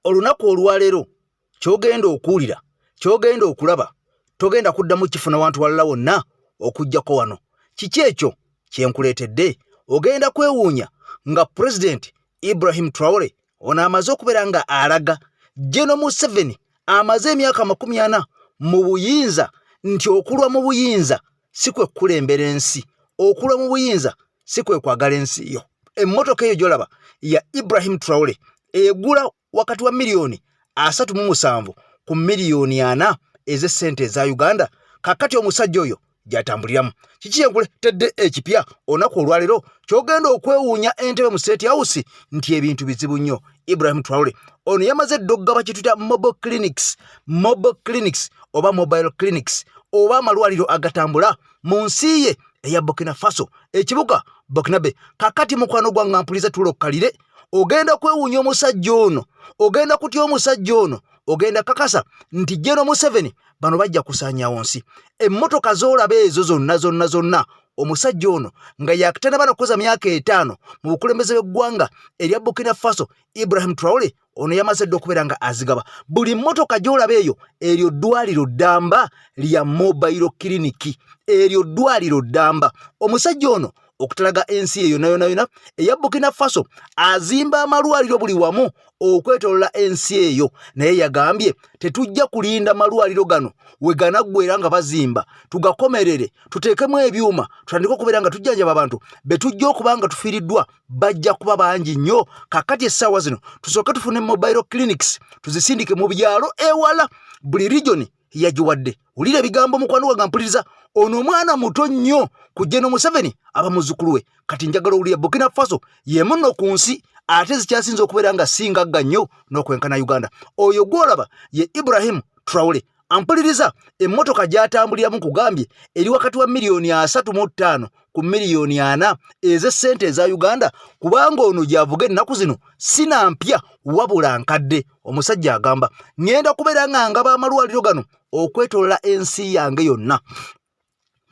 Olunaku olwaleero ky'ogenda okuwulira, ky'ogenda okulaba, togenda kuddamu kifuna wantu walala wonna okuggyako wano. Kiki ekyo kye nkuleetedde? Ogenda kwewuunya nga Pulezidenti Ibrahim Traore ono amaze okubeera nga alaga General Museveni amaze emyaka 40 mu buyinza nti okulwa mu buyinza si kwe kukulembera ensi, okulwa mu buyinza si kwe kwagala ensi yo. Emmotoka eyo gy'olaba ya Ibrahim Traore egula wakati wa miliyoni 37 ku miliyoni 40 ez'essente eza Uganda. Kakati omusajja oyo gy'atambuliramu. Kiki kyenkuletedde ekipya olunaku olwaleero ky'ogenda okwewuunya entebe mu State House nti ebintu bizibu nnyo. Ibrahim Traore ono yamaze dda okugaba kye tuyita mobile clinics, mobile clinics oba mobile clinics oba amalwaliro agatambula mu nsi ye eya Burkina Faso, ekibuga Burkinabe. Kakati mukwano gwange mpuliza tulokkalire, ogenda kwewuunya omusajja ono, ogenda kutya omusajja ono, ogenda kakasa nti General Museveni bano bajja kusaanyawo nsi. Emmotoka z'olaba ezo zonna zonna zonna omusajja ono nga yakutanaba nakukoza myaka 5 mu bukulembeze bw'eggwanga erya Burkina Faso, Ibrahim Traore ono yamaze dda okubeera nga azigaba. Buli mmotoka gy'olaba eyo, eryo ddwaliro ddamba lya mobile clinic, eryo ddwaliro ddamba. Omusajja ono okutalaga ensi eyo yonna yonna yonna eya Burkina Faso azimba amalwaliro buli wamu okwetolola ensi eyo, naye yagambye tetujja kulinda malwaliro gano we ganaggwera nga bazimba tugakomerere, tuteekemu ebyuma, tutandike okubeera nga tujjanjaba abantu be tujja okuba nga tufiiriddwa, bajja kuba bangi nnyo. Kakati essaawa zino tusooke tufune mobile clinics tuzisindike mu byalo ewala, buli region yagiwadde. Wulira ebigambo mukwano gwange mpuliriza, ono omwana muto nnyo ku General Museveni aba muzzukulu we. Kati njagala owulira Burkina Faso y'emu nno ku nsi ate zikyasinze okubeera nga si ngagga nnyo n'okwenkana Uganda. Oyo gw'olaba ye Ibrahim Traore ampuliriza, emmotoka gy'atambuliramu kugambye eri wakati wa miliyoni 35 ku miliyoni 40 ez'essente eza Uganda, kubanga ono gy'avuga ennaku zino sina mpya wabula nkadde. Omusajja agamba ŋŋenda kubeera nga ngaba amalwaliro gano okwetolola ensi yange yonna,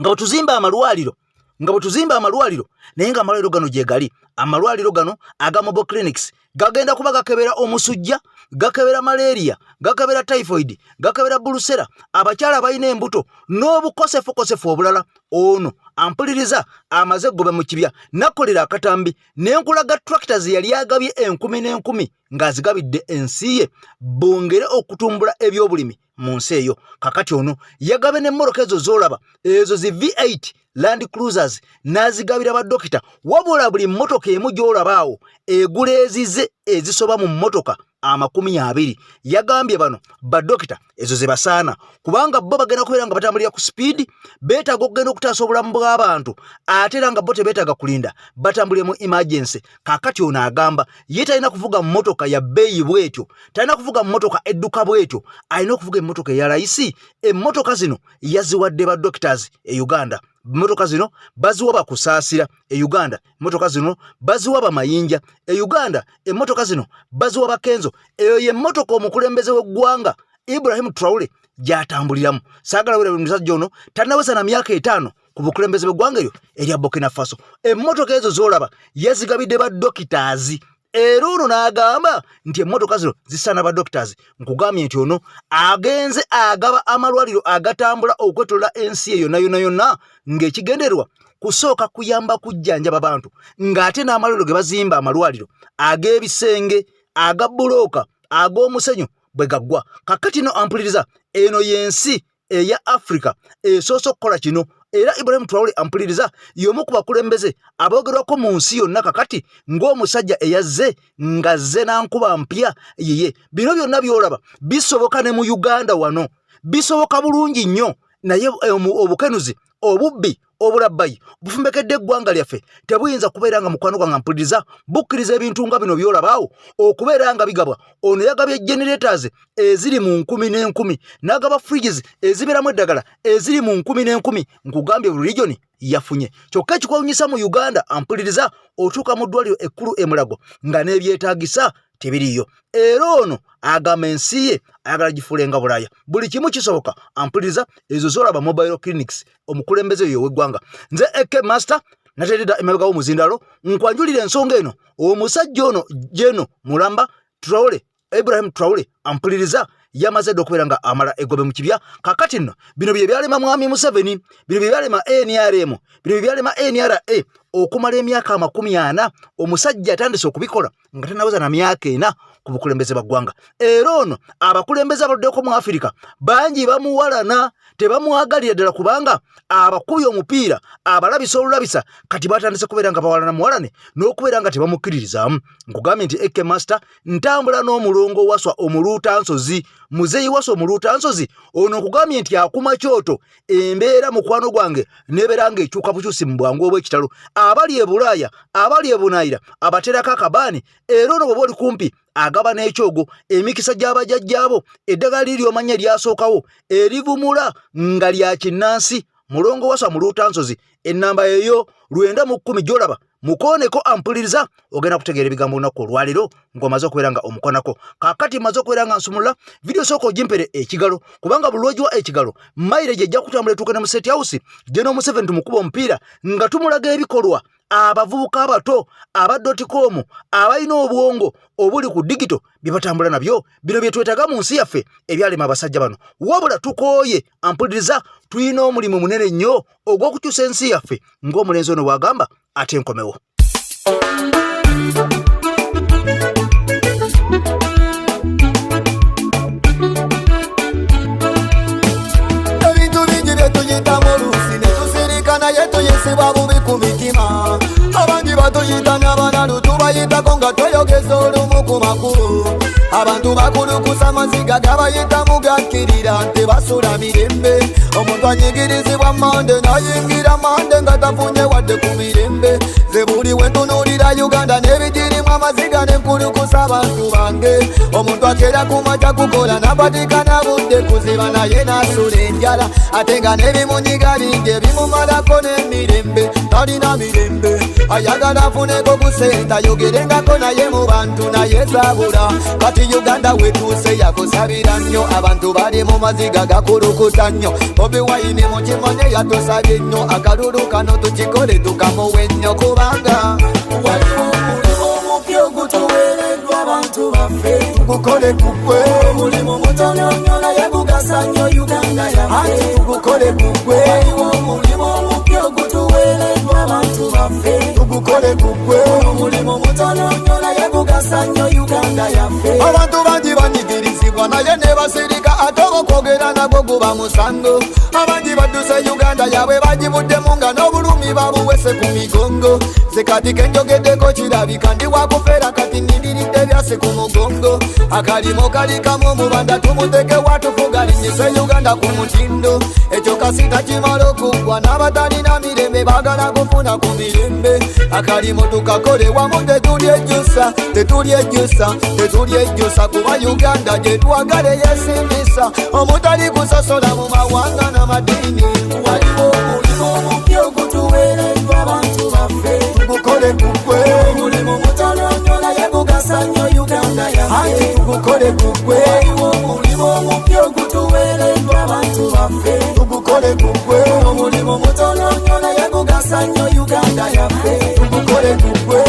nga bwe tuzimba amalwaliro, nga bwe tuzimba amalwaliro, naye nga amalwaliro gano gye gali. Amalwaliro gano aga mobile clinics gagenda kuba gakebera omusujja, gakebera malaria, gakebera typhoid, gakebera bulusera, abakyala abalina embuto n'obukosefukosefu obulala. Ono ampuliriza amaze eggobe mu kibya nakolera akatambi n'enkulaga tractor ze yali agabye enkumi n'enkumi ng'azigabidde ensi ye bongere okutumbula ebyobulimi mu nsi eyo. Kakati ono yagabe n'emmoroka ezo z'olaba ezo zi V8 Land Cruisers n'azigabira badokita, wabula buli mmotoka emu gy'olaba awo egula ezize ezisoba mu mmotoka 20. Yagambye bano badokita ezo ze basaana kubanga bo bagenda kubeera nga batambulira ku sipiidi, beetaaga okugenda okutaasa obulamu bw'abantu, ate era nga bo tebeetaaga kulinda, batambulire mu emergency. Kaakati ono agamba ye talina kuvuga mmotoka ya bbeeyi bw'etyo, talina kuvuga mmotoka edduka bw'etyo, alina okuvuga emmotoka eya layisi. Emmotoka zino yaziwadde ba doctors e Uganda, emmotoka zino baziwa bakusaasira e Uganda, emmotoka zino baziwa bamayinja e Uganda, emmotoka zino baziwa bakenzo. Eyo ye mmotoka omukulembeze w'eggwanga Ibrahim Traore gy'atambuliramu. Saagala wera omusajja ono tannaweza na myaka 5 ku bukulembeze bw'eggwanga eryo erya Burkina Faso. Emmotoka ezo z'olaba yazigabidde ba doctors, era ono n'agamba nti emmotoka zino zisaana ba doctors. Nkugambye nti ono agenze agaba amalwaliro agatambula okwetolola ensi eyo yonna yonna yonna ng'ekigendererwa kusooka kuyamba kujjanjaba bantu, ng'ate n'amalwaliro ge bazimba amalwaliro ag'ebisenge, aga bbulooka, ag'omusenyu bwe gaggwa. Kakati no ampuliriza, eno y'ensi eya Africa esoose okukola kino, era Ibrahim Traore ampuliriza y'omu ku bakulembeze aboogerwako mu nsi yonna kakati ng'omusajja eyazze ng'azze n'ankuba mpya yiye. Bino byonna by'olaba bisoboka ne mu Uganda wano, bisoboka bulungi nnyo, naye obukenuzi, obubbi, obulabbayi bufumbekedde eggwanga lyaffe. Tebuyinza kubeera nga mukwano gwange mpuliriza bukkiriza ebintu nga bino by'olabaawo okubeera nga bigabwa. Ono yagabye generators eziri mu nkumi n'enkumi, n'agaba fridges ezibeeramu eddagala eziri mu nkumi n'enkumi. Nkugambye buli region yafunye. Kyokka ekikwewunyisa mu Uganda ampuliriza, otuuka mu ddwaliro ekkulu e Mulago nga n'ebyetaagisa tebiriiyo. Era ono agamba ensi ye ayagala gifuule nga Bulaaya, buli kimu kisoboka. Ampuliriza, ezo zolaba mobile clinics, omukulembeze oyo ow'eggwanga. Nze AK Master nateredda emabega w'omuzindalo nkwanjulira ensonga eno. Omusajja ono Jeno Mulamba Traore Ibrahim Traore ampuliriza yamaze dda okubeera nga amala eggobe mu kibya. Kakati nno bino bye byalema Mwami Museveni, bino bye byalema NRM, bino bye byalema NRA okumala emyaka 40. Omusajja atandise okubikola nga tanaweza na myaka 4 ku bukulembeze bwa ggwanga. Era ono abakulembeze abaluddeko mu Afirika bangi bamuwalana, tebamwagalira ddala, kubanga abakubi omupiira abalabisa olulabisa. Kati batandise kubeera nga bawalana muwalane n'okubeera nga tebamukkiririzaamu. Nkugambye nti AK Master ntambula n'omulongo Waswa Omuluutansozi, Muzeeyi Waswa Omuluutansozi ono. Nkugambye nti akuma kyoto, embeera mukwano gwange nebeera ng'ekyuka bukyusi mu bwangu obw'ekitalo. Abali e Bulaaya, abali e Bunaayira, abaterako akabaani. Era ono bw'oba oli kumpi agaba n'ekyogo, emikisa gy'abajajjaabo, eddagala liri ly'omanya eryasookawo erivumula nga lya kinnansi. Mulongo Waswa Muluutansozi, ennamba eyo 9 mu 10 gy'olaba, mukooneko ampuliriza, ogenda kutegeera ebigambo olunaku olwaleero ng'omaze okubeera nga omukonako. Kaakati maze okubeera nga nsumulula vidiyo, sooka ogimpere ekigalo, kubanga buli lw'ogiwa ekigalo mileage ejja kutambula etuuke ne mu State House. General Museveni tumukuba omupiira nga tumulaga ebikolwa abavubuka abato aba dot com abalina obwongo obuli ku digital bye batambula nabyo. Bino bye twetaaga mu nsi yaffe, ebyalema abasajja bano. Wabula tukooye, ampuliriza, tulina omulimu munene nnyo ogw'okukyusa ensi yaffe ng'omulenzi ono bw'agamba. Ate nkomewo. Ebintu bingi byetuyitamu oluusi ne tusirika, naye tuyisibwa bubi ku mitima. Abangi batuyita n'abalalu, tubayitako nga tweyogeza olumu ku makulu. Abantu bakulukusa amaziga gabayitamu gakkirira, tebasula mirembe. Omuntu anyigirizibwa mande nayingira mande nga tafunye wadde ku mirembe. Ze buli wentunuulira Uganda n'ebigirimu amaziga nenkulukusa abantu bange. Omuntu akera ku makya kukola napatikana budde kuziba, naye nasula enjala, ate nga n'ebimunyiga bingi ebimumalako n'emirembe. Talina mirembe, ayagala afuneko ku sente ayogerengako naye mu bantu, naye zabula. Kati Uganda wetuuse yakusabira nnyo, abantu bali mu maziga gakulukuta nnyo. Bobi Wine mukimanye yatusabye nnyo, akalulu kano tukikole tukamuwe nnyo, kubanga waliwo omulimu omupya ogutuweereddwa abantu baffe. Tugukole gugwe. Omulimu mutono nnyo naye gugasa nnyo Uganda yaffe. Anti tugukole gugwe. Waliwo omulimu omupya ogutuweereddwa abantu baffe. Tugukole gugwe. Omulimu mutono nnyo naye gugasa nnyo Uganda yaffe. Abantu bangi banyigirizibwa naye ne basirika, ate okwogera nagwo guba musango. Abangi badduse Uganda yaabwe bagibuddemu nga n'obulumi babuwese ku migongo. Ze kati kenjogeddeko kirabika ndi wakufeera, kati nindiridde byase ku mugongo. Akalimo kali kamu, omubanda tumuteke watufuga linyise Uganda ku mutindo. Ekyo kasita kimala okuggwa, n'abatalina mirembe baagala kufuna ku mirembe. Akalimo tukakole wamu, tetulyejjusa, tetulyejjusa, tetulyejjusa, kuba Uganda gye twagala eyesimisa omutali kusosola mu mawanga n'amadiini. Waliwo omulimu omupya ogutuweereddwa abantu baffe. Tugukole gugwe. Omulimu mutono nnyo naye gugasa nnyo Uganda Anti yaffe. tugukole gugwe. Waliwo omulimu omupya ogutuweereddwa abantu baffe. Tugukole gugwe. Omulimu mutono nnyo naye gugasa nnyo Uganda yaffe. Tugukole gugwe.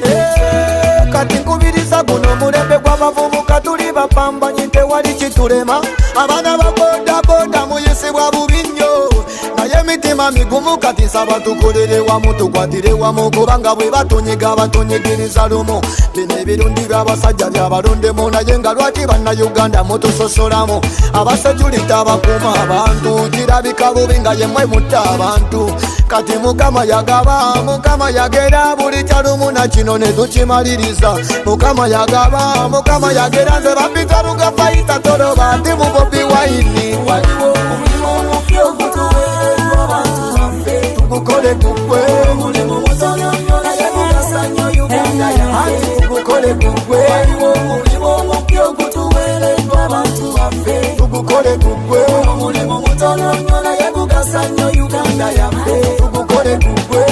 Eh, kati nkubiriza guno omulembe gw'abavubuka, tuli bapambanyi, tewali kitulema. Abaana ba bodaboda muyisibwa bubi nnyo naye emitima migumu. Kati nsaba tukolere wamu, tukwatire wamu, kubanga bwe batunyiga batunyigiriza lumu. Bino ebirundi by'abasajja byabalondemu, naye nga lwaki Bannayuganda mutusosolamu? Abasecurity abakuuma abantu kirabika bubi nga yemmwe mutta abantu. Kati Mukama yagaba, Mukama yagera, buli kyalumu na kino ne tukimaliriza. Mukama yagaba, Mukama yagera. Nze bapita Lugafayita toloba ndi mu Bobi Wine. Waliwo omulimu omupya ogutuweereddwa abantu baffe. Tugukole gugwe. Omulimu mutono nnyo naye gugasa nnyo Uganda yaffe. Anti tugukole gugwe. Waliwo omulimu omupya ogutuweereddwa abantu baffe. Tugukole gugwe. Omulimu mutono nnyo naye gugasa nnyo Uganda yaffe. Tugukole gugwe.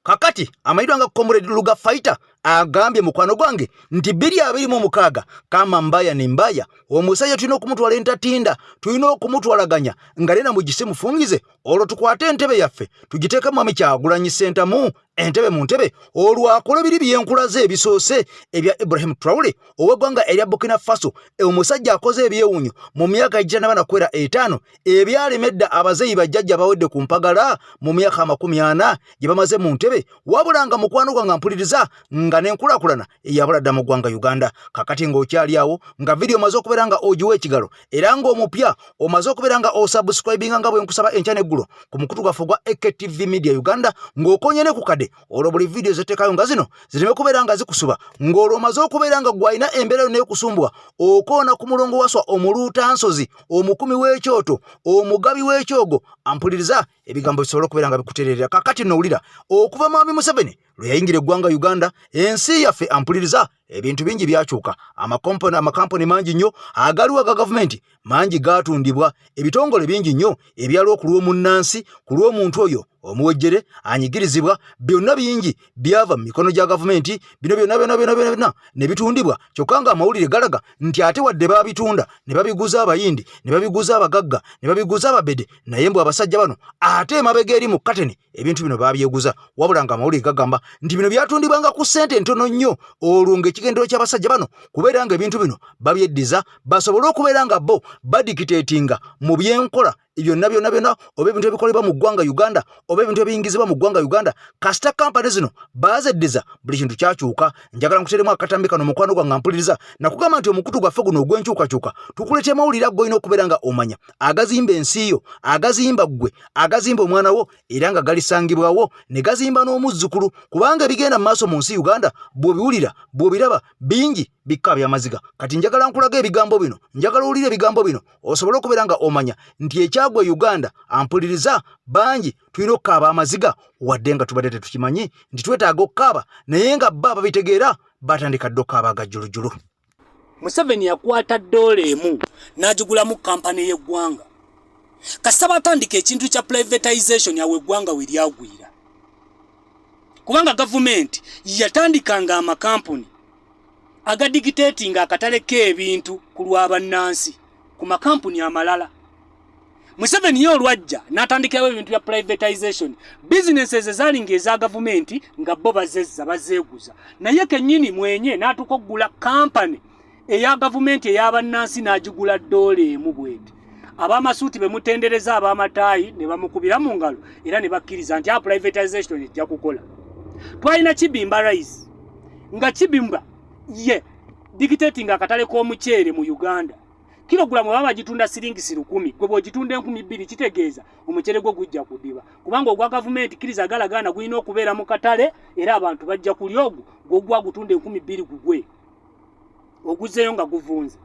Kakati amanyiddwa nga Comrade Luga Fighter. Agambye mukwano gwange nti 2026 kama mbaya ni mbaya, omusajja tulina okumutwala entatinda, tulina okumutwalaganya nga lena mugise mufungize, olwo tukwate entebe yaffe tugiteeke Mwami Kyagulanyi Ssentamu entebe mu ntebe, olwo akole biri byenkulaze ebisoose ebya Ibrahim Traore ow'eggwanga erya Burkina Faso, omusajja akoze ebyewuunyo mu myaka egitanaba nakwera etaano ebyalema edda abazeeyi bajjajja bawedde ku mpagala mu myaka 40 gye bamaze mu ntebe, wabula nga mukwano gwange mpuliriza nga n'enkulaakulana eyabula dda mu ggwanga Uganda. Kakati ng'okyali awo nga vidiyo omaze okubeera nga ogiwa ekigalo era ng'omupya omaze okubeera nga osubscribinga nga bwe nkusaba enkya n'eggulo ku mukutu gwaffe ogwa AKTV Media Uganda, ng'okonye ne ku kade, olwo buli vidiyo zeteekayo nga zino zireme kubeera nga zikusuba, ng'olwo omaze okubeera nga gwalina embeera yonna ekusumbwa okoona ku mulongo waswa omuluutansozi omukumi w'ekyoto omugabi w'ekyogo ampuliriza ebigambo bisobole okubeera nga bikutererera. Kakati nowulira okuva Mwami Museveni lwe yayingira eggwanga Uganda, ensi yaffe ampuliriza ebintu bingi byakyuka. Amakampuni amakampuni mangi nnyo agaliwo aga gavumenti mangi gaatundibwa, ebitongole bingi nnyo ebyaliwo ku lw'omunnansi, ku lw'omuntu oyo omuwejjere anyigirizibwa, byonna bingi byava mu mikono gya gavumenti. Bino byonna byonna byonna byonna ne bitundibwa, kyokka ng'amawulire galaga nti ate wadde baabitunda ne babiguza Abayindi, ne babiguza abagagga, ne babiguza ababede, naye mbu abasajja bano ate emabega eri mu kateni ebintu bino babyeguza, wabula nga amawulire gagamba nti bino byatundibwanga ku ssente ntono nnyo, olwo ng'ekigendero ky'abasajja bano kubeera nga ebintu bino babyeddiza basobole okubeera nga bo badikiteetinga mu byenkola byonna byonna byonna, oba ebintu ebikolebwa mu ggwanga Uganda, oba ebintu ebiyingizibwa mu ggwanga Uganda. Kasita kampani zino baazeddiza, buli kintu kyakyuka. Njagala nkuteremu akatambi kano mukwano gwange mpuliriza, nakugamba nti omukutu gwaffe guno ogw'enkyukakyuka tukuleeta amawulire agolina okubeera nga omanya, agazimba ensi yo, agazimba ggwe, agazimba omwana wo, era nga galisangibwawo ne gazimba n'omuzzukulu, kubanga ebigenda mu maaso mu nsi Uganda bw'obiwulira bw'obiraba bingi bikka by'amaziga. Kati njagala nkulaga ebigambo bino, njagala owulire ebigambo bino osobole okubeera nga omanya nti ekyagwa Uganda ampuliriza bangi tulina okukaaba amaziga, wadde nga tubadde tetukimanyi nti twetaaga okukaaba, naye nga bba babitegeera batandika dda okukaaba agajjulujjulu. Museveni yakwata ddoola emu n'agigulamu kampani y'eggwanga. Kasita batandika ekintu kya privatization, awo eggwanga we lyagwira, kubanga gavumenti yatandikanga amakampuni agadikiteetinga akatale k'ebintu ku lwa bannansi ku makampuni amalala. Museveni ye olwajja n'atandikirawo ebintu bya privatization, businesses ezaali ng'eza gavumenti nga bo bazezza bazeeguza, naye kennyini mwenye n'atuuka okugula kampani eya gavumenti ey'abannansi n'agigula ddoola emu bweti. Ab'amasuuti be mutendereza, ab'amataayi ne bamukubira mu ngalo era ne bakkiriza nti a privatization ejja kukola. Twalina Kibimba Rice, nga Kibimba ye dictating akatale k'omuceere mu Uganda. Kilogulamu baba bagitunda siringisi 1000, gwe bw'ogitunda 2000, kitegeeza omuceere gwo gujja kudiba, kubanga ogwa gavumenti kkiriza galagaana gulina okubeera mu katale era abantu bajja kulya ogwo. Gwogwa gutunda 2000, gugwe oguzeeyo nga guvunze.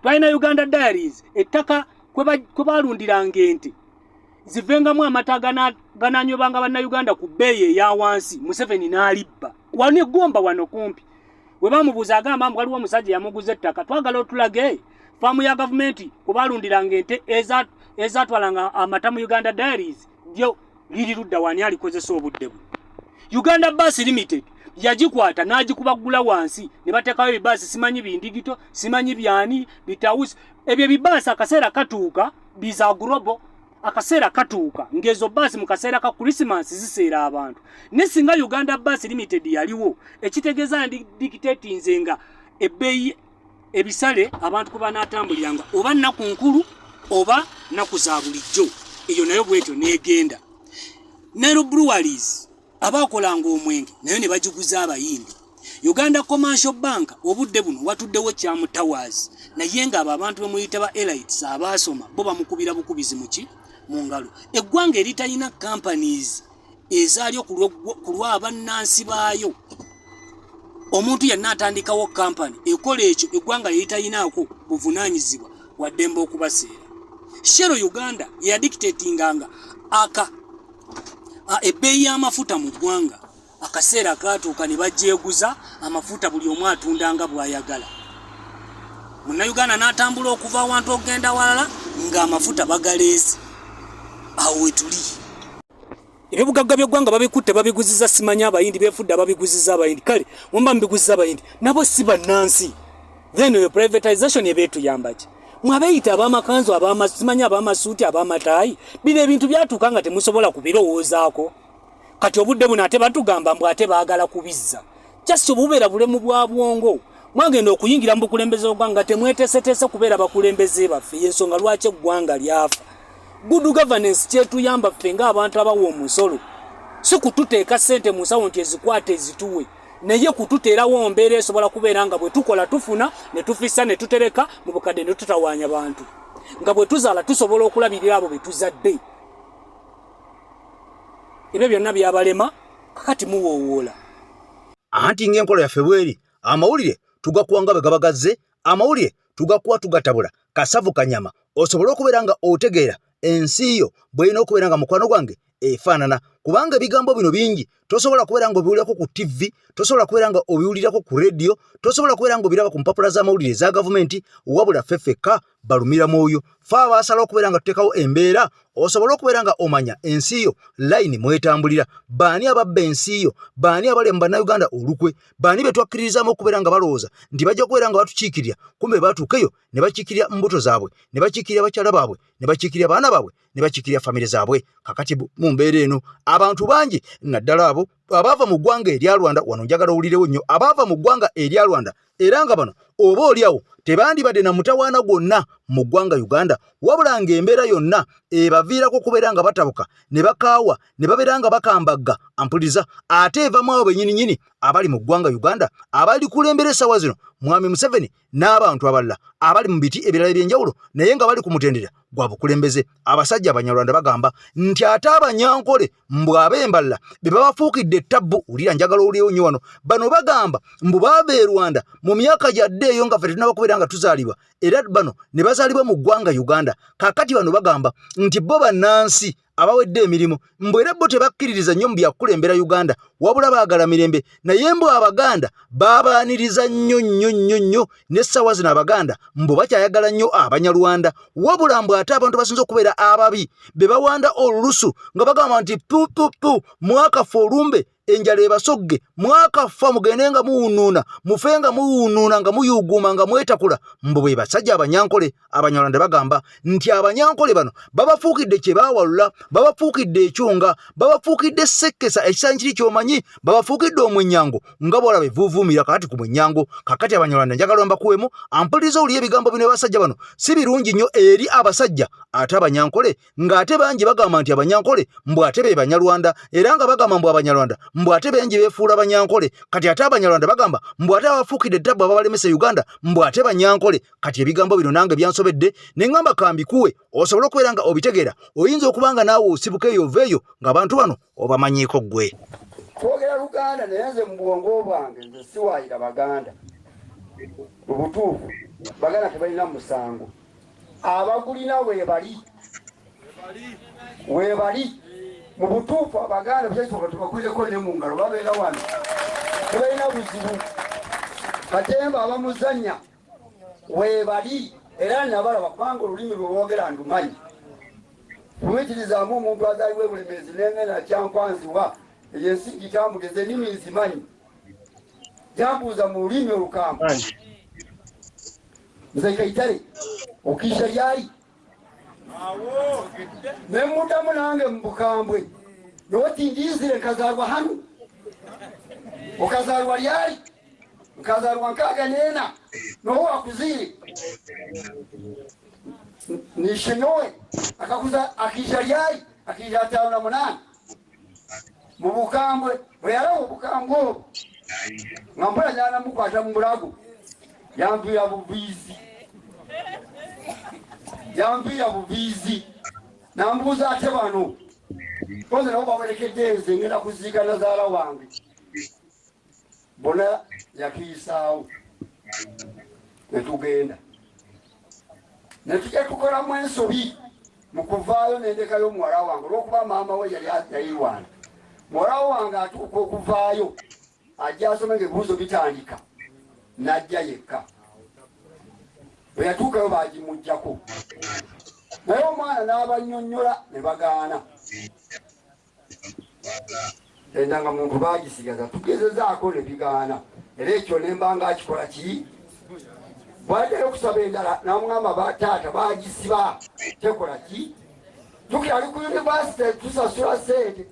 Twalina Uganda Dairies, ettaka kwe balundiranga ente zivengamu amata gananywebanga bannayuganda ku bbeeyi eya wansi, Museveni n'alibba. Wano eggomba wano kumpi we bamubuuza agamba mbu waliwo omusajja yamuguza ettaka. Twagala otulage faamu ya gavumenti kwe balundiranga ente ezatwalanga amata mu Uganda Dairies, lyo liri ludda wani, alikozesa obudde buno? Uganda Bus Limited yagikwata n'agikubaggula wansi ne bateekawo ebibaasi simanyi bindigito simanyi byani bitawusi. Ebyo ebibaasi akaseera katuuka biza global, akaseera katuuka ng'ezo baasi mu kaseera ka Christmas ziseera abantu. Ne singa Uganda Bus Limited yaliwo, ekitegeeza dictatinze nga ebbeeyi ebisale abantu kwe banaatambuliranga, oba nnaku nkulu oba nnaku za bulijjo. Eyo nayo bwetyo n'egenda. Nile Breweries abaakolanga omwenge nayo ne bagiguza Abayindi. Uganda Commercial Bank obudde buno watuddewo Kyamu Towers, naye ng'abo abantu bemuyita ba elites abaasoma bo bamukubira bukubizi muki mu ngalo. Eggwanga eritalina companies ezaalyo ku lw'abannansi baayo, omuntu yenna atandikawo kampani ekola ekyo eggwanga lyeritayinaako buvunaanyizibwa waddembe okubaseera. Shell Uganda yeyadictatinganga aka ebbeeyi y'amafuta mu ggwanga. Akaseera kaatuuka ne bagyeguza amafuta, buli omu atunda nga bw'ayagala. Munnayuganda n'atambula okuva awantu okugenda walala ng'amafuta bagaleeze. Awo wetuli. Ebyobugagga by'eggwanga babikutte babiguziza simanyi Abayindi, beefudde ababiguziza Abayindi. Kale wemba mubiguziza Abayindi, nabo si bannansi, then eyo privatization eba etuyamba ki? Mwabeeyita ab'amakanzu, simanyi ab'amasuuti, ab'amataayi, bino ebintu byatuuka nga temusobola kubirowoozaako. Kati obudde buno ate batugamba mbu ate baagala kubizza. Just obubeera bulemu bwa bwongo. Mwagenda okuyingira mu bukulembeze bw'eggwanga nga temweteeseteese kubeera bakulembeze baffe. Yensonga lwaki eggwanga lyafa. Good governance kyetuyamba ffe ng'abantu abawa omusolo, si kututeeka ssente mu nsawo nti ezikwata ezituwe, naye kututeerawo mbeera esobola kubeera nga bwe tukola tufuna ne tufissa ne tutereka mu bukadde ne tutawaanya bantu, nga bwe tuzaala tusobola okulabirira abo be tuzadde. Ebyo byonna byabalema, kakati muwoowoola. Anti ng'enkola yaffe bweri, amawulire tugakuwa nga bwe gaba gazze, amawulire tugakuwa tugatabula kasavu kanyama, osobole okubeera nga otegeera ensi yo bw'erina okubeera nga mukwano gwange efaanana, kubanga ebigambo bino bingi tosobola kubeera nga obiwulirako ku TV, tosobola kubeera nga obiwulirako ku rediyo, tosobola kubeera nga obiraba ku mpapula z'amawulire eza gavumenti, wabula ffe ffekka balumira mwoyo fe abaasala okubeera nga tuteekawo embeera osobole okubeera nga omanya ensi yo layini mwetambulira, baani ababba ensi yo, baani abali mu bannayuganda olukwe, baani be twakkiririzaamu okubeera nga balowooza nti bajja kubeera nga batukiikirira, kumbe batuukeyo ne bakiikirira mbuto zaabwe, ne bakiikirira bakyala baabwe, ne bakiikirira baana baabwe, ne bakiikirira famire zaabwe. Kakati mu mbeera eno abantu bangi naddala abo abaava mu ggwanga erya Rwanda, wano njagala owulirewo nnyo, abaava mu ggwanga erya Rwanda era nga bano oba oliawo tebandibadde na mutawaana gwonna mu ggwanga Uganda, wabula ng'embeera yonna ebaviirako okubeera nga batabuka ne bakaawa ne babeera nga bakambagga ampuliza, ate evamu abo bennyininyini abali mu ggwanga Uganda abalikulembera essaawa zino, Mwami Museveni n'abantu abalala abali mu biti ebirala eby'enjawulo naye nga bali ku mutendera gwa bukulembeze. Abasajja Abanyarwanda bagamba nti ate Abanyankole mbu ab'embalala be babafuukidde ettabbu. Wulira, njagala owulirewo nnyo wano. Bano bagamba mbu baava e Rwanda mu myaka gyadde eyo nga ffe tetunnaba kubeera nga tuzaalibwa, era bano ne bazaalibwa mu ggwanga Uganda. Kaakati bano bagamba nti bo bannansi abawedde emirimu, mbu era bo tebakkiririza nnyo mu byakukulembera Uganda, wabula baagala mirembe, naye mbu Abaganda baabaaniriza nnyo nnyo nnyo nnyo, n'essaawa zino Abaganda mbu bakyayagala nnyo Abanyarwanda, wabula mbu ate abantu basinze okubeera ababi be bawanda olulusu nga bagamba nti pu pu pu mwakafa olumbe enjala ebasogge, mwakafa mugende nga muwunuuna, mufe nga muwunuuna, nga muyuuguuma, nga mwetakula, mbu bwe basajja Abanyankole. Abanyarwanda bagamba nti Abanyankole bano babafuukidde kye baawalula, babafuukidde ekyonga, babafuukidde sekkesa ekisanyi kiri ky'omanyi, babafuukidde omwennyango nga bw'olaba evuuvuumira kakati ku mwenyango. Kakati Abanyarwanda njagala mbakuwemu ampuliriza owulire ebigambo bino abasajja bano si birungi nnyo eri abasajja ate Abanyankole, ng'ate bangi bagamba nti Abanyankole mbu ate be Banyarwanda, era nga bagamba mbu Abanyarwanda mbu ate bengi beefuula Banyankole. Kati ate Abanyarwanda bagamba mbu ate abafuukidde ettabbu ababalemesa Uganda mbu ate Banyankole. Kati ebigambo bino nange byansobedde ne ŋŋamba kambikuwe osobole okubeera nga obitegeera. Oyinza okuba nga naawe osibuka eyo ova eyo ng'abantu bano obamanyiiko ggwe. Twogera Luganda naye nze mu bwongo bwange nze siwaayira Baganda. Mu butuufu Baganda tebalina musango, abagulina weebali weebali. Mu butuufu Abaganda byekyoka tubakwireko ne mu ngalo, babeera wano tebalina buzibu. Katemba abamuzannya weebali era nabalaba, kubanga olulimi lwe boogera ndumanyi. Fumiitirizaamu omuntu azaalibwa e Bulemeezi nengenda Kyankwanziwa, eyo ensi ngitambudde, ennimi nzimanyi. Jambuuza mu lulimi olukambwe, nze Kaitale okiisha lyali ne muddamu nange mu bukambwe, noti ndizire nkazaalwa hanu, okazaalwa lyali, nkazaalwa 64, noho wakuziire nishenyowe akakuza akiija lyali, akiija 58. Mu bukambwe bwe yalaba obukambwe obwo nga mpola nyanamukwata mu bulago, yanviira buviizi, yanviira buviizi, nambuuza ate bano koze nabo bawerekedde nze ngenda kuziika nazaala wange. Bona yakiyisaawo netugenda netujja tukolamu ensobi mu kuvaayo nendekayo muwala wange, olwokuba maama we yali yayirwana. Muwala wange atuuka okuvaayo ajja asome nga ebibuuzo bitandika, najja yekka. Bwe yatuukayo bagimugjako, naye omwana n'abannyonnyola ne bagaana. Endangamuntu baagisigaza, tugezezaako ne bigaana, era ekyo ne mba nga akikola ki? Bwaddayo okusaba endala, namugamba bataata bagisiba, tekola ki? Tukyali ku yunivasite, tusasula sente,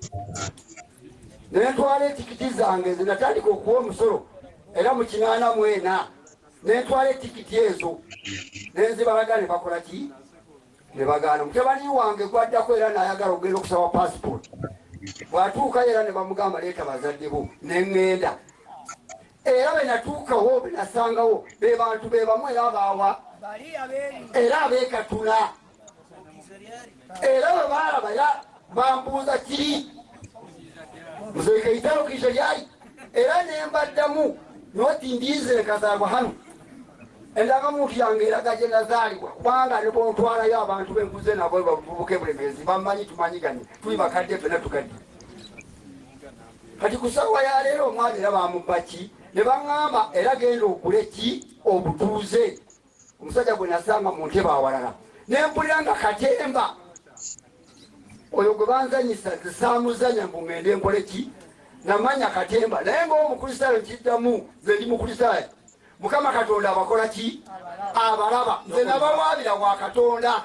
nentwala etikiti zange nze natandika okuwa omusolo era mu 84, nentwala etikiti ezo nenzibalaga, ne bakola ki? Ne bagaana. Mutabani wange gwaddako era nayagala okugenda okusaba passport, bw'atuukayo era ne bamugamba, "Leeta bazadde bo." Neŋŋenda, era bwe natuukawo, be nasangawo be bantu be bamu, era abaawa era abeekatuna, era bwe baalaba era bambuuza, "Kiri muzekeitalo kiisho lyali?" Era nembaddamu noti, "Ndize nkazaalwa hano, endangamuntu yange eraga gye nazaalibwa, kubanga ne bwontwalayo abantu benkuze nabo bavubuka ebulemezi bamanyi, tumanyiganye, tuli bakadde fena tukadde." Kati ku ssaawa ya leero omwana era bamubba ki? Ne baŋŋamba era genda ogule ki? Obutuuze. Omusajja gwe nasanga mu ntebe awalala, ne mpulira nga katemba oyo gwe banzanyisa, nze saamuzanya mbu ŋŋende nkole ki? Namanya katemba, naye ngaomukristaayo nkiddamu, nze ndi Mukristaayo. Mukama Katonda abakola ki? Abalaba. Nze nabawaabira wa Katonda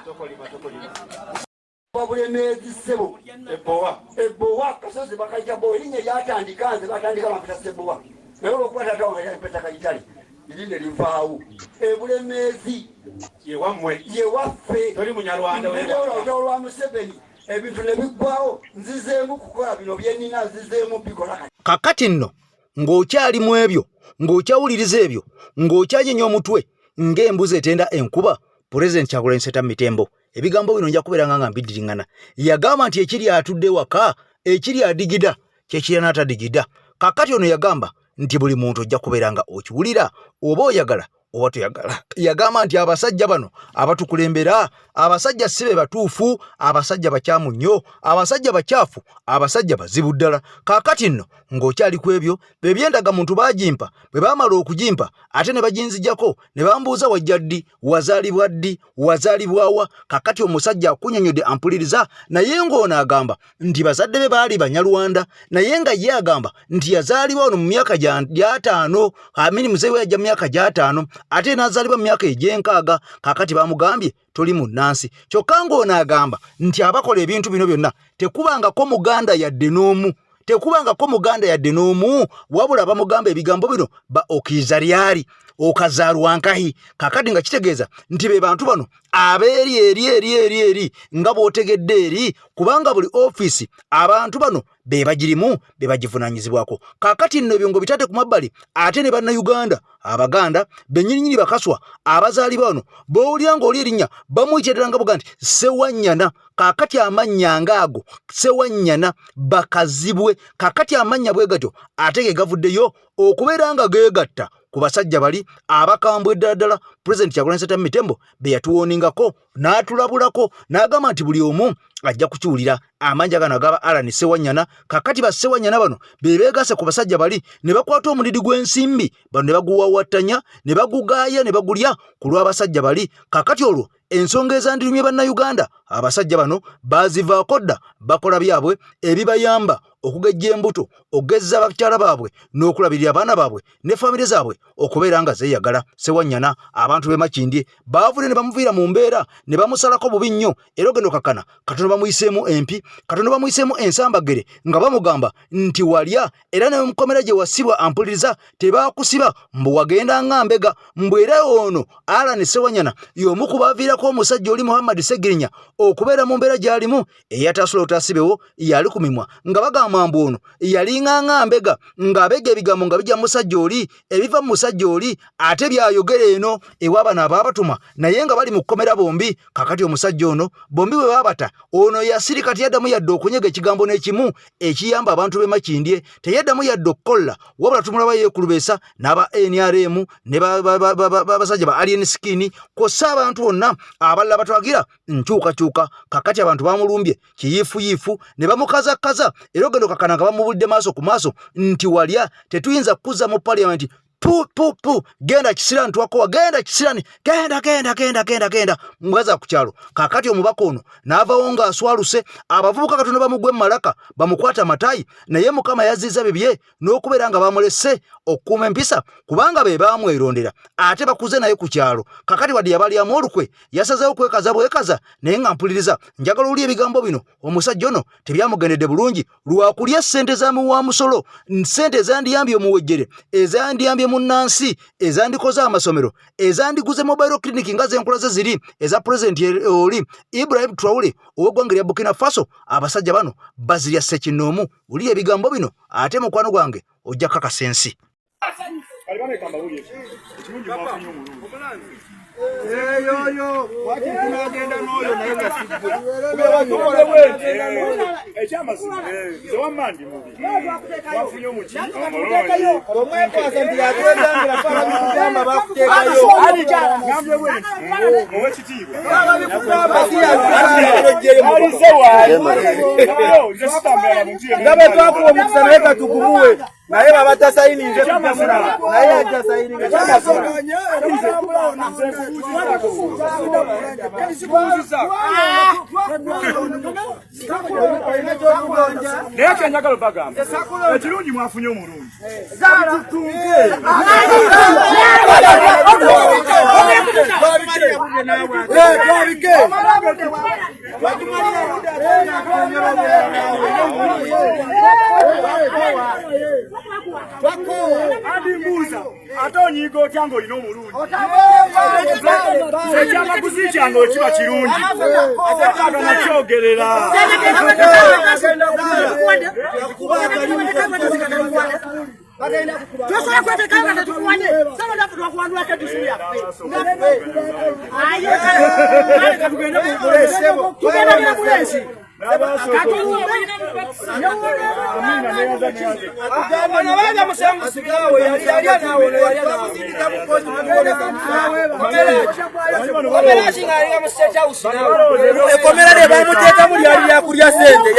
Bulemeezi, ssebo. Ebbowa. Ebbowa kasozi bakayita bowa, erinnya lyatandika nze batandika bampita Sebowa, naye olwokuba taata wange yampita Kayitale, erinnya livaawo Ebulemeezi. Yewammwe. Yewaffe. Toli Munyarwanda. Olutalo lwa Museveni ebintu ne biggwawo, nzizeemu kukola bino byenina, nzizeemu bikola kati. Kakati nno ng'okyali mu ebyo, ng'okyawuliriza ebyo, ng'okyanyenya omutwe ng'embuzi etenda enkuba, Pulezidenti Kyagulanyi Ssentamu Mitembo, ebigambo bino nja kubeera nga mbiddiringana, yagamba nti ekiri atudde waka, ekiri adigida kyekirya n'atadigida. Kakati ono yagamba nti buli muntu ojja kubeera nga okiwulira, oba oyagala oba toyagala. Yagamba nti abasajja bano abatukulembera, abasajja si be batuufu, abasajja bakyamu nnyo, abasajja bakyafu, abasajja bazibu ddala. Kaakati nno ng'okyali ku ebyo, ebyendagamuntu baagimpa, bwe baamala okugimpa ate ne baginzijako, ne bambuuza, "Wajja ddi? Wazaalibwa ddi? Wazaalibwawa?" Kakati omusajja akunyonyodde ampuliriza, naye ng'ono agamba nti bazadde be baali Banyarwanda, naye nga ye agamba nti yazaalibwa ono mu myaka gy'ataano, amini muzeeyi we yajja mu myaka gy'ataano, ate n'azaalibwa mu myaka egy'enkaaga. Kakati bamugambye, "Toli munnansi." Kyokka ng'ono agamba nti abakola ebintu bino byonna tekubangako Muganda yadde n'omu, tekubangako Muganda yadde n'omu, wabula bamugamba ebigambo bino ba okizaryari okazaalwa nkahi. Kakati nga kitegeeza nti be bantu bano abeeri eri eri eri eri nga bw'otegedde eri, kubanga buli ofiisi abantu bano be bagirimu, be bagivunaanyizibwako. Kaakati nno ebyo ng'obitate ku mabbali, ate ne Bannayuganda Abaganda bennyininyini bakaswa abazaalibwa wano, b'owulira ng'oli erinnya bamuyitira nga buga nti Sewanyana. Kaakati amannya ng'ago Sewanyana bakazibwe. Kaakati amannya bwe gatyo ate ge gavuddeyo okubeera nga geegatta ku basajja bali abakambwe ddala ddala Pulezidenti Kyagulanyi Ssentamu Mitembo be yatuwooningako n'atulabulako n'agamba nti buli omu ajja kukiwulira amanja gano agaba Alan Sewanyana. Kakati ba Sewanyana bano be beegase ku basajja bali ne bakwata omulidi gw'ensimbi bano ne baguwawattanya ne bagugaaya ne bagulya ku lw'abasajja bali. Kakati olwo ensonga ezandirumye Bannayuganda, abasajja bano baazivaako dda, bakola byabwe ebibayamba okugejja embuto, okugezza bakyala baabwe n'okulabirira abaana baabwe ne famire zaabwe okubeera nga zeeyagala. Sewanyana abantu b'e Makindye baavudde ne bamuviira mu mbeera ne bamusalako bubi nnyo, era ogenda okakkana katono bamuyiseemu empi, katono bamuyiseemu ensambagere, nga bamugamba nti walya, era ne mukomera gye wasibwa ampuliriza tebaakusiba mbu wagenda nga mbega mbu. Era ono Alan Sewanyana y'omu ku baaviirako omusajja oli Muhammad Segirinya okubeera mu mbeera gy'alimu, eyatasula otasibewo yali ku mimwa nga bagamba mbu ono yalinga nga mbega, ng'abega ebigambo nga bijja musajja oli, ebiva mu musajja oli, ate byayogera eno ewa bano abaabatuma, naye nga bali mu kkomera bombi. Kakati omusajja ono bombi bwe baabata, ono yasirika, teyaddamu yadde okunyega ekigambo n'ekimu ekiyamba abantu b'e Makindye, teyaddamu yadde okukola, wabula tumulaba yeekulubeesa n'aba NRM ne basajja ba Alien Skin kw'ossa abantu bonna abalala batwagira nkyukakyuka. Kakati abantu bamulumbye kiyiifuyiifu ne bamukazakaza, era ogenda okakana nga bamubulidde maaso ku maaso nti walya, tetuyinza kukuzza mu paliyamenti. Pu pu pu, genda kisirani, twakowa, genda kisirani, genda genda genda genda genda mwaza ku kyalo. Kaakati omubaka ono n'avawo ng'aswaluse, abavubuka katono bamugwe mu malaka bamukwata amatayi, naye Mukama yazizza bibye n'okubeera nga bamulese okukuuma empisa kubanga be baamwerondera ate bakuze naye ku kyalo. Kakati wadde yabalyamu olukwe, yasazeewo kwekaza bwekaza, naye nga mpuliriza njagala oli ebigambo bino omusajja ono tebyamugendedde bulungi lwakulya ssente za muwa musolo, ssente ezandiyambye omuwejjere, ezandiyambye munnansi, ezandikoze amasomero, ezandiguze mobile clinic nga zenkulaze ziri eza pulezidenti oli Ibrahim Traore ow'eggwanga erya Burkina Faso. Abasajja bano bazirya ssekinnoomu. Wulira ebigambo bino ate mukwano gwange ojja kakasa ensi. Eyoyo wakitunagenda n'oyo naye nga siggwe ekyamazima nze wamma ndi mubi wafunye omuki omwekwasa nti yatwegangira fala bikugamba bakuteekayo ngambye bwenti owekitiibwa nga bwe twakuwa omukisa naye katugubuwe naye baba tasayininze tujja naye ajja sayininga. Naye kyenjagala obagamba ekirungi mwafunye omulungi. Andi mbuuza ate onyiiga otya ng'olina omulungi? Ekyamaguzi kyange wekiba kirungi seetaaga nakyogerera. Tosobola kweteekayo nga tetukuwanye saba naffe twakuwandulako edisu yaffe. Kale katugende tugenda muleesi Ekomera lye bamuteekamu lyali lyakulya sente.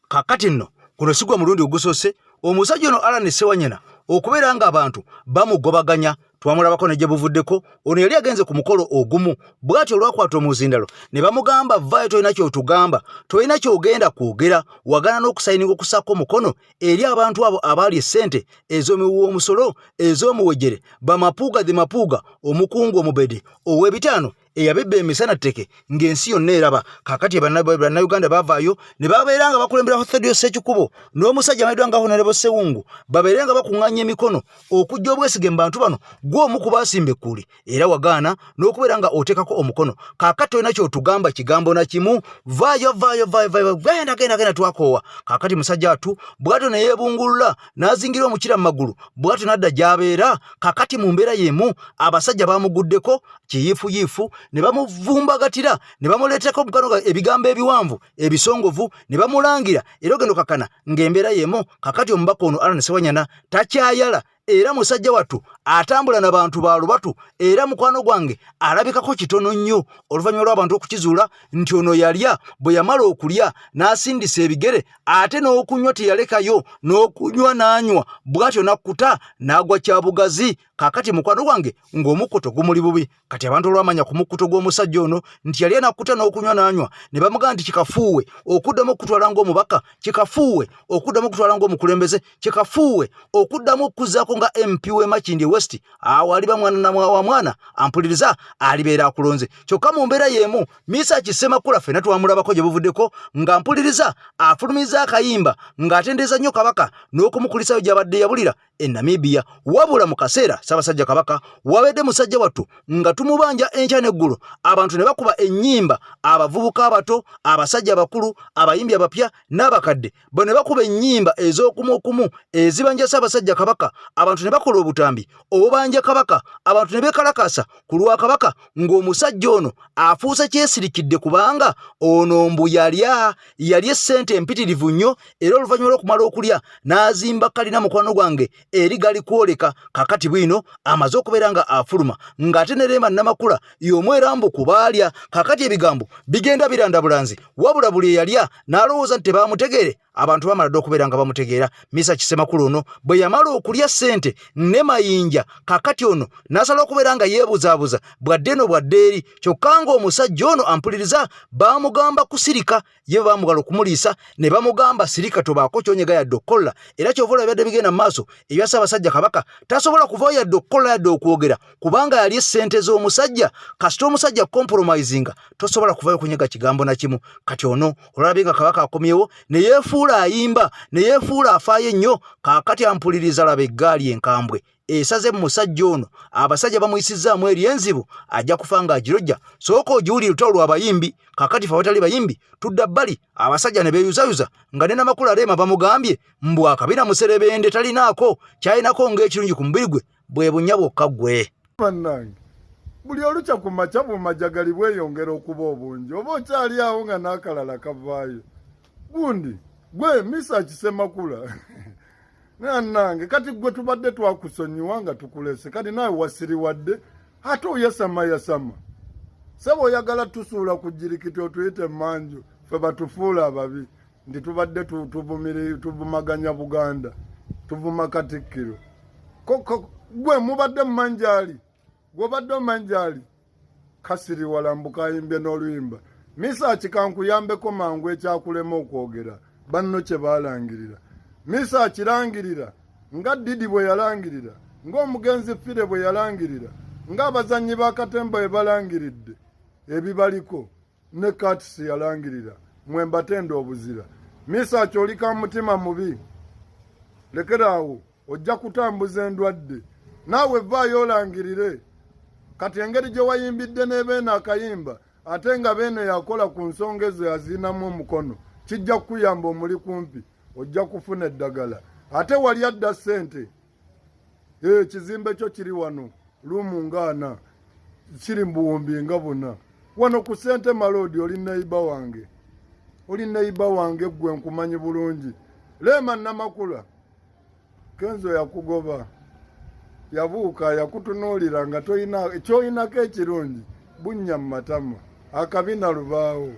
Kakati nno guno si gwa mulundi ogusoose omusajja ono Allan Ssewanyana okubeera ng'abantu bamugobaganya. Twamulabako ne gye buvuddeko ono yali agenze ku mukolo ogumu bw'atyo olwakwata omuzindalo ne bamugamba vaayo, tolina ky'otugamba, tolina ky'ogenda kwogera, wagaana n'okusayininga okussaako omukono eri abantu abo abaali essente ez'omuwi w'omusolo ez'omuwejere bamapuuga the mapuuga omukungu omubede ow'ebitaano eyabibba emisana tteke ng'ensi yonna eraba. Kaakati bannayuganda baavaayo ne babeera nga bakulembera Theodore Ssekikubo n'omusajja amanyiddwa nga Honorable Ssewungu, babeere nga bakuŋŋaanya emikono okujja obwesige mu bantu bano. Gwe omu ku baasimba ekkuuli era wagaana n'okubeera nga oteekako omukono. Kaakati tolina ky'otugamba kigambo na kimu, vaayo vaayo vaayo vaayo, genda genda genda, twakoowa. Kaakati musajja atu bw'atyo ne yeebungulula n'azingira omukira mu magulu bw'atyo n'adda gy'abeera. Kaakati mu mbeera y'emu abasajja baamuguddeko kiyiifuyiifu ne bamuvumbagatira ne bamuleetako mukano ebigambo ebiwanvu ebisongovu ne bamulangira era ogenda okakana ng'embeera y'emu. Kakati omubaka ono Allan Ssewanyana takyayala era musajja wattu atambula na bantu ba lubatu era mukwano gwange alabikako kitono nnyo oluvannyuma lw'abantu okukizuula nti ono yalya, bwe yamala okulya n'asindisa ebigere ate n'okunywa teyalekayo n'okunywa n'anywa bw'atyo n'akkuta n'agwa kya bugazi. Kaakati mukwano gwange ng'omukkuto gumuli bubi. Kati abantu olwamanya ku mukkuto gw'omusajja ono nti yali anakkuta n'okunywa n'anywa ne bamugamba nti kikafuuwe okuddamu okukutwala ng'omubaka, kikafuuwe okuddamu okukutwala ng'omukulembeze, kikafuuwe okuddamu okukuzzaako nga MP w'e Makindye West. Awo aliba mwana wa mwana ampuliriza alibeera akulonze. Kyokka mu mbeera y'emu Misaki Ssemakula ffenna twamulabako gye buvuddeko nga mpuliriza afulumiza akayimba ng'atendereza nnyo Kabaka n'okumukulisayo gy'abadde yabulira e Namibia. Wabula mu kaseera Ssaabasajja Kabaka wabedde musajja wattu nga tumubanja enkya n'eggulo, abantu ne bakuba ennyimba, abavubuka abato, abasajja abakulu, abayimbi abapya n'abakadde, bo ne bakuba ennyimba ez'okumuokumu ezibanja Ssaabasajja Kabaka, abantu ne bakola obutambi obubanja Kabaka, abantu ne beekalakaasa ku lwa Kabaka ng'omusajja ono afuuse kyesirikidde kubanga ono mbu yalya yali essente empitirivu nnyo, era oluvannyuma lw'okumala okulya n'azimba kalina mukwano gwange eri gali kwoleka. Kakati bwino ono amaze okubeera nga afuluma ng'ate ne Rema Namakula y'omu era mbu ku baalya. Kaakati ebigambo bigenda biranda bulanzi, wabula buli eyalya n'alowooza nti tebaamutegeere, abantu bamala dda okubeera nga bamutegeera. Mesach Ssemakula ono bwe yamala okulya ssente ne Mayinja, kaakati ono n'asala okubeera nga yeebuzaabuza bwadde eno bwadde eri, kyokka ng'omusajja ono ampuliriza baamugamba kusirika ye bamugala okumuliisa ne bamugamba sirika tobaako kyonyega yadde okukola era kyova olaba byadde bigenda mu maaso ebya Ssaabasajja Kabaka tasobola kuvayo yadde okukola yadde okwogera kubanga yali essente z'omusajja. Kasita omusajja compromisinga tosobola kuvayo kunyega kigambo na kimu. Kati ono olabye nga Kabaka akomyewo ne yeefuula ayimba ne yeefuula afaayo ennyo. Kaakati ampuliriza, laba eggaali enkambwe esaze mu musajja ono, abasajja bamuyisizzaamu eri enzibu, ajja kufa ng'agirojja. Sooka ogiwulire olutalo lw'abayimbi. Kaakati fe abatali bayimbi tudda bbali, abasajja ne beeyuzayuza nga ne Namakula Rema bamugambye mbu akabina muserebende talinaako kyalinako ng'ekirungi ku mubiri gwe bwe bunnya bwokka ggwe. Bannange, buli olukya ku makya bumajagali bweyongera okuba obungi, oba okyali awo nga n'akalala kavaayo. Gundi gwe Mesach Ssemakula nanange, kati gwe tubadde twakusonyiwa nga tukulese, kati naawe wasiriwadde ate oyasama yasama. Sebo oyagala tusuula ku jirikiti otuyite emanju, ffe batufuula ababi nti tubadde tuvumaganya Buganda, tuvuma Katikkiro. Gwe mubadde mumanjaali, gwobadde omanjaali kasiriwala mbu kayimbye n'oluyimba. Mesach, kankuyambeko mangu ekyakulema okwogera banno kye baalangirira. Mesach, langirira nga Didi bwe yalangirira, ng'omugenzi Fire bwe yalangirira, ng'abazannyi ba katemba bwe balangiridde ebibaliko, ne Kats yalangirira. Mwe mbatenda obuzira. Mesach, oli ka mutima mubi, lekeraawo, ojja kutambuza endwadde. Naawe vaayo olangirire. Kati engeri gye wayimbidde n'ebeeno akayimba, ate nga beeno yakola ku nsonga ezo yaziinamu omukono, kijja kukuyamba omuli kumpi, ojja kufuna eddagala. Ate wali adda ssente, ekizimbe kyo kiri wano, luumu nga ana, kiri mu buwumbi nga buna wano ku Sente Maloodi. Oli neighbour wange, oli neighbour wange, ggwe nkumanyi bulungi. Rema Namakula, Kenzo yakugoba, yabuuka yakutunuulira nga toyina kyoyinako ekirungi, bunnya mu matama, akabina lubaawo,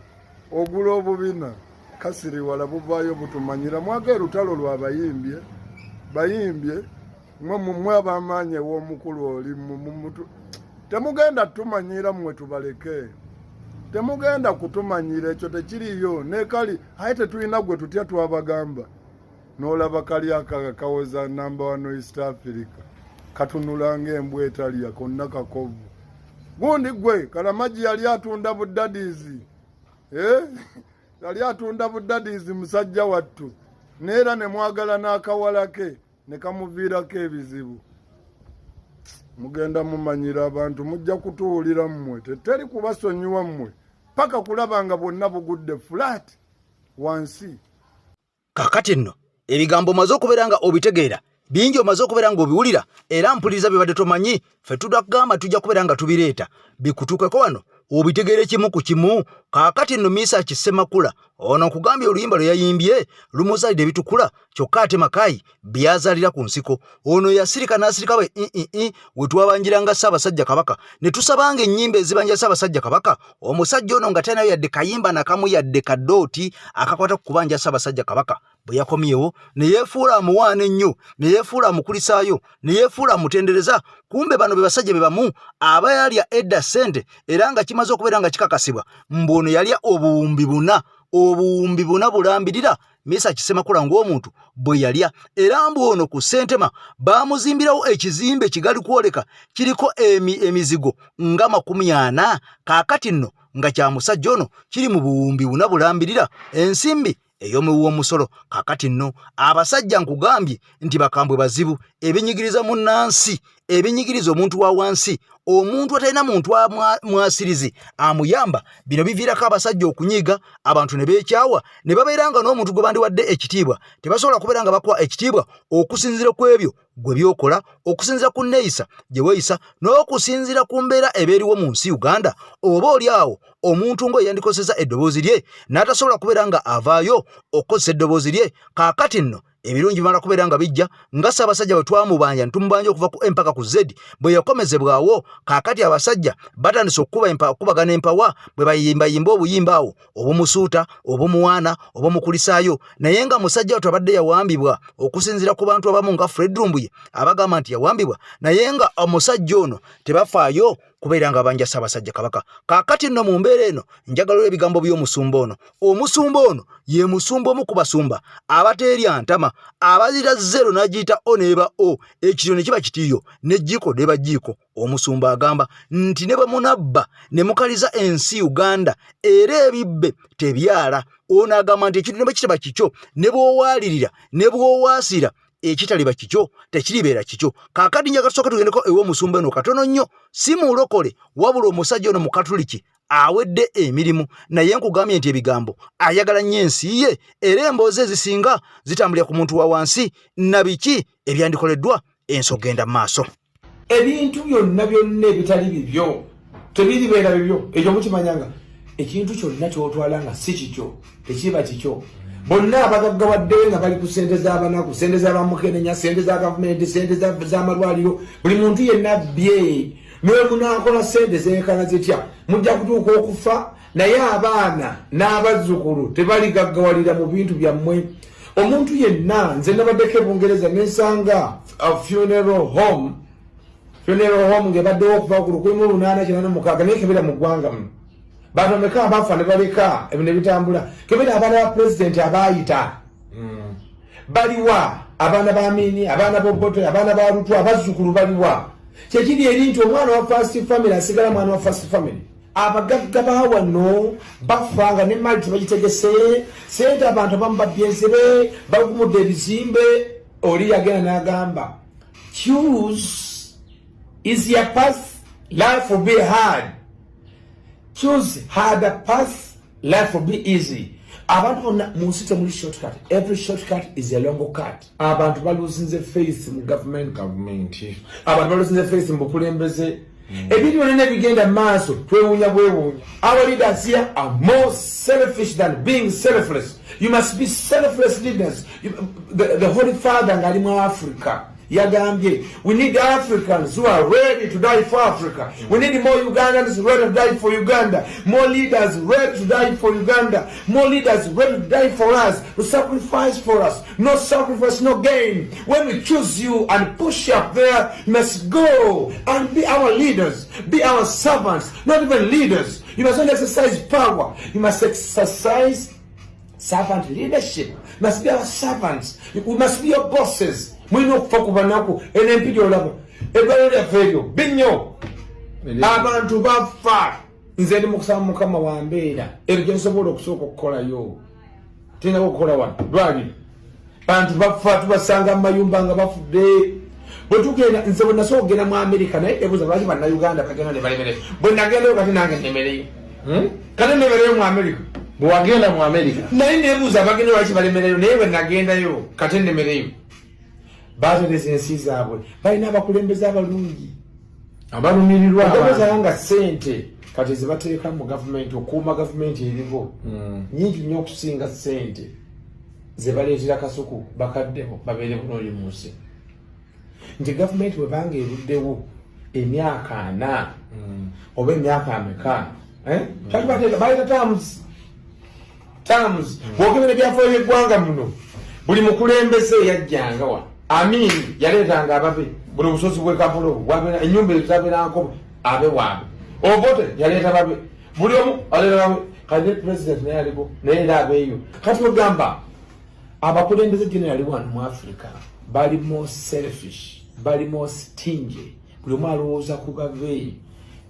ogula obubina kasiriwala buvaayo butumanyira. Mwaga erutalo lwa bayimbye bayimbye mwe mwe ab'amaanyi ew'omukulu oli temugenda tumanyira mmwe, tubaleke, temugenda kutumanyira, ekyo tekiriyo nekali. Aye tetulina gwe tutya, twabagamba n'olaba kali akawoza number one East Africa, katunula ng'embwa etalya konna kakovu. Gundi gwe Kalamagi yali atunda buddadiizi, eh? Yali atunda buddadiizi musajja wattu, neera ne mwagala n'akawala ke ne kamuviirako ebizibu. Mugenda mumanyira abantu, mujja kutuwulira mmwe, teteri kubasonyiwa mmwe paka kulaba nga bwonna bugudde flat wansi. Kakati nno ebigambo omaze okubeera nga obitegeera bingi, omaze okubeera nga obiwulira era mpuliriza bibadde tomanyi. Ffe tudagamba tujja kubeera nga tubireeta bikutuukeko wano obitegeere kimu ku kimu. Kaakati nno Mesach Ssemakula ono nkugambye oluyimba lwe yayimbye lumuzaalidde ebitukula, kyokka ate Makayi byazaalira ku nsiko. Ono yasirika n'asirika bwe ii we twabanjiranga Ssaabasajja Kabaka ne tusabanga ennyimba ezibanja Ssaabasajja Kabaka, omusajja ono nga talinayo yadde kayimba nakamu yadde kadooti akakwata ku kubanja Ssaabasajja Kabaka. Bwe yakomyewo ne yeefuula amuwaana ennyo, ne yeefuula amukulisaayo, ne yeefuula amutendereza. Kumbe bano be basajja be bamu abayalya edda ssente, era nga kimaze okubeera nga kikakasibwa mbu ono yalya obuwumbi buna, obuwumbi buna bulambirira Mesach Ssemakula ng'omuntu bwe yalya. Era mbu ono ku Ssentema baamuzimbirawo ekizimbe kigali kwoleka kiriko emizigo nga 40. Kaakati nno nga kya musajja ono kiri mu buwumbi buna bulambirira ensimbi ey'omuwi w'omusolo. Kaakati nno abasajja nkugambye nti bakambwe bazibu, ebinyigiriza munnansi, ebinyigiriza omuntu wa wansi, omuntu atalina muntu mwasirizi amuyamba, bino biviirako abasajja okunyiiga abantu ne beekyawa ne babeera nga n'omuntu gwe bandiwadde ekitiibwa tebasobola kubeera nga bakuwa ekitiibwa okusinziira ku ebyo gwe byokola, okusinziira ku nneeyisa gye weeyisa n'okusinziira ku mbeera eba eriwo mu nsi Uganda. Oba oli awo omuntu ng'oyo yandikozesezza eddoboozi lye n'atasobola kubeera nga avaayo okukozesa eddoboozi lye. Kaakati nno Ebirungi bimala kubeera nga bijja nga Ssaabasajja bwe twamubanja ne tumubanja okuva ku M paka ku Z bwe yakomezebwawo. Kaakati abasajja batandise okukubagana empawa bwe bayimbayimba obuyimba awo obumusuuta, obumuwaana, obumukulisaayo, naye nga musajja wattu abadde yawambibwa okusinziira ku bantu abamu nga Fred Lumbuye abagamba nti yawambibwa, naye nga omusajja ono tebafaayo kubeera nga banja Ssaabasajja Kabaka. Kaakati nno mu mbeera eno njagala ebigambo by'omusumba ono. Omusumba ono ye musumba omu ku basumba abateerya ntama, abazira zero n'agiyita o n'eba o, ekiryo ne kiba kitiyo n'ejjiiko n'eba jjiiko. Omusumba agamba nti ne bwe munabba ne mukaliza ensi Uganda, era ebibbe tebyala. Ono agamba nti ekintu ne bwe kitaba kikyo, ne bw'owaalirira ne bw'owaasira, ekitaliba kikyo tekiribeera kikyo. Kaakati njaga tusooka tugendeko ew'omusumba eno katono nnyo, si mulokole wabula omusajja ono Mukatuliki awedde emirimu, naye nkugambye nti ebigambo ayagala nnyo ensi ye, era emboozi ezisinga zitambulira ku muntu wa wansi na biki ebyandikoleddwa ensi okugenda mu maaso. Ebintu byonna byonna ebitali bibyo tebiribeera bibyo, ekyo mukimanyanga. Ekintu kyonna kyotwala nga si kikyo tekiba kikyo. Bonna abagaggawaddeyo nga bali ku sente z'abanaku, sente z'abamukenenya, sente za gavumenti, sente z'amalwaliro, buli muntu yenna bye nemunakola sente zenkana zitya, mujja kutuuka okufa, naye abaana n'abazzukulu tebaligaggawalira mu bintu byammwe. Omuntu yenna, nze nabaddeko e Bungereza nensanga funeral home, funeral home ng'ebaddewo okuva ku 1886, naye kebera mu ggwanga muno bantu bameka abafa ne baleka ebintu ebitambula? Kebera abaana ba pulezidenti abaayita baliwa? Abaana ba Amini, abaana b'Obote, abaana ba Lutwa, abazzukulu baliwa? Kyekiri eri nti omwana wa first family asigala mwana wa first family. Abagagga ba wano bafa nga nemali tebagitegese, sente abantu abamu babyenzebe, bagumudde ebizimbe. Oli yagenda n'agamba, "Choose easier path, life will be hard. Choose harder path, life will be easy." Abantu bonna mu nsi temuli shortcut. Every shortcut is a long cut. Abantu baluzinze faith mu government. Gavumenti. Abantu baluzinze faith mu bukulembeze. Ebintu byonna nebigenda mu maaso twewuunya bwewuunya. Our leaders here are more selfish than being selfless. You must be selfless leaders. The Holy Father ng'ali mu Africa yagambye, "We need Africans who are ready to die for Africa. We need more Ugandans ready to die for Uganda, more leaders ready to die for Uganda, more leaders ready to die for us, to sacrifice for us. No sacrifice, no gain. When we choose you and push you up there, you must go and be our leaders, be our servants, not even leaders. You must not exercise power, you must exercise servant leadership. You must be our servants. We must be your bosses. Mulina okufa ku banaku." Eno empiri olaba eddwaliro lyaffe eryo binnyo, abantu bafa. Nze ndi mukusaba Mukama wambeera ebyo gyensobola okusooka okukolayo. Tulina okukola wano dwaliro, bantu bafa, tubasanga mu mayumba nga bafudde. Bwetugenda, nze bwe nasooka okugenda mu Amerika, naye ebuuza lwaki Bannayuganda bagenda ne balemereyo. Bwe nagendayo kati nange nemereyo. Kati nemereyo mu Amerika. Bwewagenda mu Amerika? Naye nebuuza abagenda lwaki balemereyo, naye bwe nagendayo kati nemereyo. Batereza ensi zaabwe, balina abakulembeze abalungi abalumirirwa abalumirirwa nga sente kati zebateeka mu gavumenti okuuma gavumenti eriwo nyingi nnyo okusinga sente zebaleetera Kasuku bakaddeho babeere bulungi mu nsi. Nti gavumenti bwebanga eruddewo emyaka 40 oba emyaka ameka, eh? Kati baleeta terms, terms. Bwokebera ebyafaayo by'eggwanga muno, buli mukulembeze yajjanga wa Amini yaleetanga ababe. Buli busozi bwe Kampala obwo, ennyumba ezo zabeera nkobo, abe waabwe. Obote yaleeta babe, buli omu aleeta babe. Kati ne president naye aliko, naye era abeeyo. Kati ogamba abakulembeze generally wano mu Africa bali more selfish, bali more stingy, buli omu alowooza ku babe,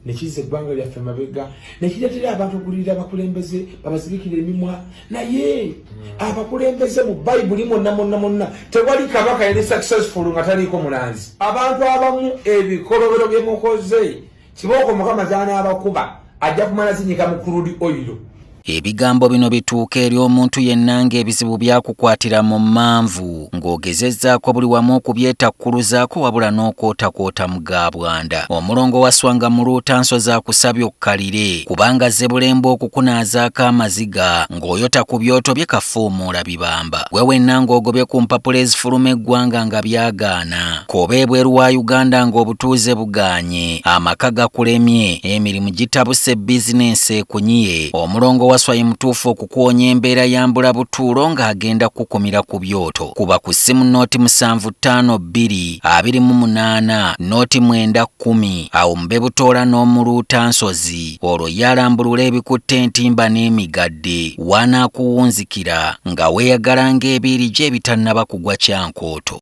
nekiza eggwanga lyaffe mabega, nekireetera abantu okugulirira abakulembeze babazibikira emimwa. Naye abakulembeze mu Bayibuli mwonna mwonna mwonna tewali kabaka yali successful nga taliiko mulanzi. Abantu abamu ebikolobero byemukoze, kibooko Mukama zanaabakuba ajja kumala zinyika mu crude oil. Ebigambo bino bituuka eri omuntu yenna ng'ebizibu byakukwatira mu mmanvu ng'ogezezzaako buli wamu okubyetakkuluzaako wabula n'okwotakwota mu ga bwanda. Omulongo Wasswa nga muluuta nsozi akusabye okkalire kubanga azze bulembe okukunaazaako amaziga ng'oyota ku byoto bye kafuumuula bibamba. Gwe wenna ng'ogobye ku mpapula ezifuluma eggwanga nga byagaana, k'obe ebweru wa Uganda ng'obutuuze bugaanye, amaka gakulemye, emirimu gitabuse bizinensi ekunyiye, Omulongo Wasswa ye mutuufu okukuwonya embeera ya mbulabutuulo ng'agenda kukukumira ku byoto. Kuba ku ssimu nooti 752 28 nooti 9 10 awo mube butoola n'omuluuta nsozi olwo ye alambulule ebikutte entimba n'emigadde w'anaakuwunzikira nga weeyagala ng'ebiiri gye ebitannaba kugwa kyankooto.